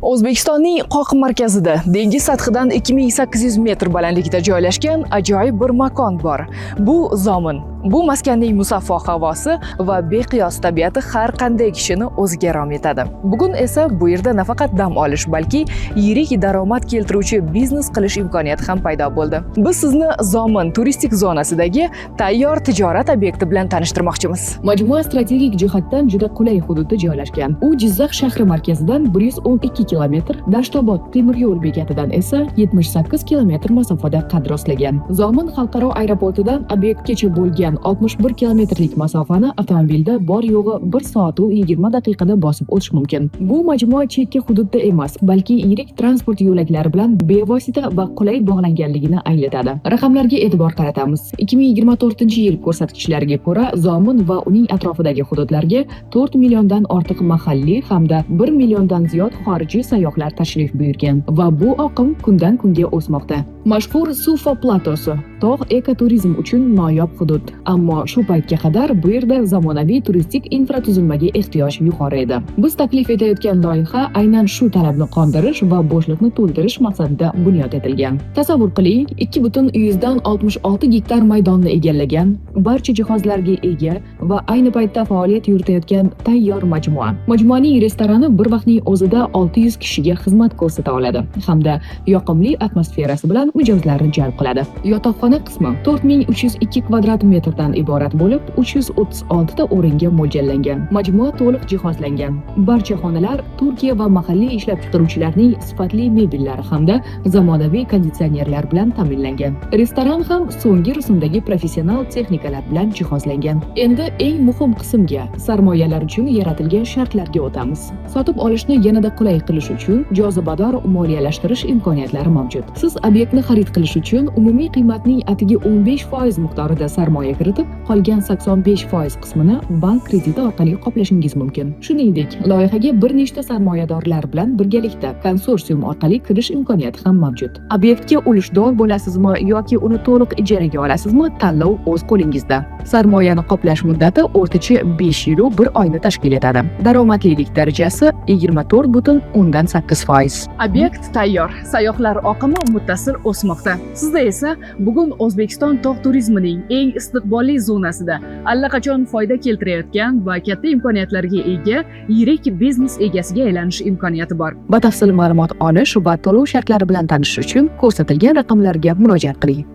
O'zbekistonning qoq markazida, dengiz sathidan 2800 metr balandlikda joylashgan ajoyib bir makon bor. Bu Zomin. Bu maskanning musaffo havosi va beqiyos tabiati har qanday kishini o'ziga rom etadi. Bugun esa bu yerda nafaqat dam olish, balki yirik daromad keltiruvchi biznes qilish imkoniyati ham paydo bo'ldi. Biz sizni Zomin turistik zonasidagi tayyor tijorat obyekti bilan tanishtirmoqchimiz. Majmua strategik jihatdan juda qulay hududda joylashgan. U Jizzax shahri markazidan 112 kilometr, Dashtobod temir yo'l bekatidan esa 78 kilometr masofada qad rostlagan. Zomin xalqaro aeroportidan obyektgacha bo'lgan 61 kilometrlik masofani avtomobilda bor yo'g'i 1 soat 20 daqiqada bosib o'tish mumkin. Bu majmua chekka hududda emas, balki yirik transport yo'laklari bilan bevosita va qulay bog'langanligini anglatadi. Raqamlarga e'tibor qaratamiz. 2024-yil ko'rsatkichlariga ko'ra, Zomin va uning atrofidagi hududlarga 4 milliondan ortiq mahalliy hamda 1 milliondan ziyod xorijiy sayyohlar tashrif buyurgan va bu oqim kundan kunga o'smoqda. Mashhur Sufa platosi tog' ekoturizm uchun noyob hudud. Ammo shu paytga qadar bu yerda zamonaviy turistik infratuzilmaga ehtiyoj yuqori edi. Biz taklif etayotgan loyiha aynan shu talabni qondirish va bo'shliqni to'ldirish maqsadida bunyod etilgan. Tasavvur qiling, 2,66 gektar maydonni egallagan, barcha jihozlarga ega va ayni paytda faoliyat yuritayotgan tayyor majmua. Majmuaning restorani bir vaqtning o'zida 600 kishiga xizmat ko'rsata oladi hamda yoqimli atmosferasi bilan mijozlarni jalb qiladi. Yotoqxona qismi 4302 kvadrat metrdan iborat bo'lib, 336 ta o'ringa mo'ljallangan. Majmua to'liq jihozlangan. Barcha xonalar Turkiya va mahalliy ishlab chiqaruvchilarning sifatli mebellari hamda zamonaviy konditsionerlar bilan ta'minlangan. Restoran ham so'nggi rusumdagi professional texnikalar bilan jihozlangan. Endi eng muhim qismga, sarmoyalar uchun yaratilgan shartlarga o'tamiz. Sotib olishni yanada qulay qilish uchun jozibador moliyalashtirish imkoniyatlari mavjud. Siz obyektni xarid qilish uchun umumiy qiymatning atigi 15% miqdorida sarmoya kiritib, qolgan 85% qismini bank krediti orqali qoplashingiz mumkin. Shuningdek, loyihaga bir nechta sarmoyadorlar bilan birgalikda konsorsium orqali kirish imkoniyati ham mavjud. Obyektga ulushdor bo'lasizmi yoki uni to'liq ijaraga olasizmi, tanlov o'z qo'lingizda. Sarmoyani qoplash muddati o'rtacha 5 yil 1 oyni tashkil etadi. Daromadlilik darajasi 24,8%. Obyekt tayyor. Sayyohlar oqimi muttasil o'smoqda. Sizda esa bugun O'zbekiston tog' turizmining eng istiqbolli zonasida allaqachon foyda keltirayotgan va katta imkoniyatlarga ega yirik biznes egasiga aylanish imkoniyati bor. Batafsil ma'lumot olish va to'lov shartlari bilan tanishish uchun ko'rsatilgan raqamlarga murojaat qiling.